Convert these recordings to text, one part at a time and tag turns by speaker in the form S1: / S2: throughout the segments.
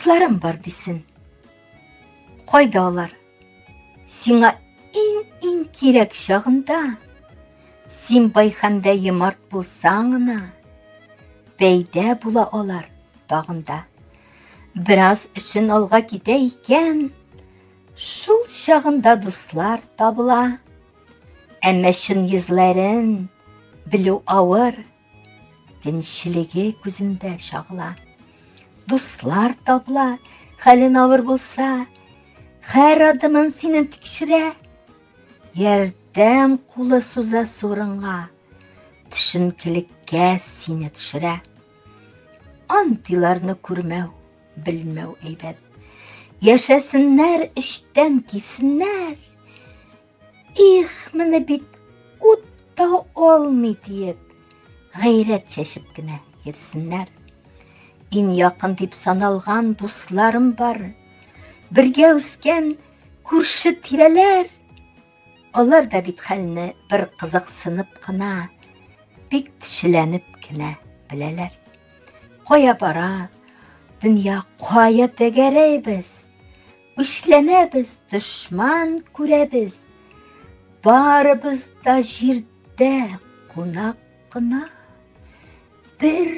S1: Дусларым бар дисен. Кайда алар? Сиңа иң-иң кирәк чагында, син бай һәм дә юмарт булсаң гына, пәйдә була алар тагын да. Бераз өчен алга китә икән, шул чагында дуслар табыла. Әмма чын йөзләрен белү авыр, Көнчелеге күзендә чагыла. Дуслар табыла, хәлен авыр булса, һәр адымын синен тикшерә. Ярдәм кулы суза сурынга, төшенкелеккә сине төшерә. Антиларны күрмәү, белмәү әйбәт. Яшәсеннәр, эчтән кисеннәр. Их, менә бит ут та алмый диеп, гайрәт чәчеп кенә йөрсеннәр. Иң якын дип саналган дусларым бар. Бергә үскән күрше тирәләр. Алар да бит хәлне бер кызыксынып кына, бик төшеләнеп кенә беләләр. Кая бара дөнья, кая тәгәрәйбез? Үчләнәбез, дошман күрәбез. Барыбыз да җирдә кунак кына. Бер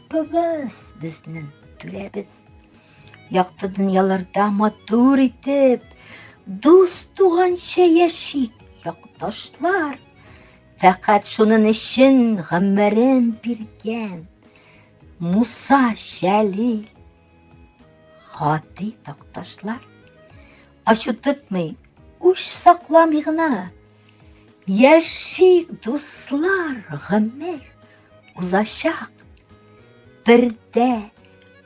S1: Раббыбыз безнең түрәбез. Якты дөньяларда матур итеп, дус туганча яшик, якташлар. Фәкать шунын өчен гомерен биргән Муса Җәлил. Хати такташлар. Ачу тотмый, үч сакламый гына. Яшик, дуслар, гомер узачак. Бер дә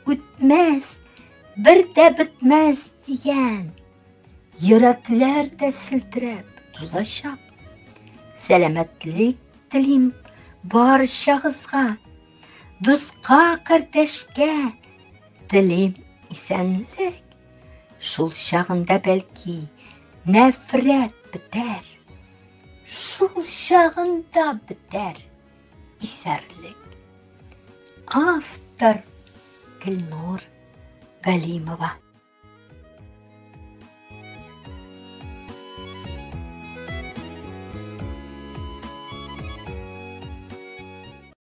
S1: үтмәс, бер дә бетмәс дигән. Йөрәкләр дә селтерәп тузачак. Сәламәтлек телим барчагызга. Дуска, кардәшкә телим исәнлек. Шул чагында бәлки нәфрәт бетәр. Шул чагында бетәр исәрлек. Автор Гөлнур Галимова.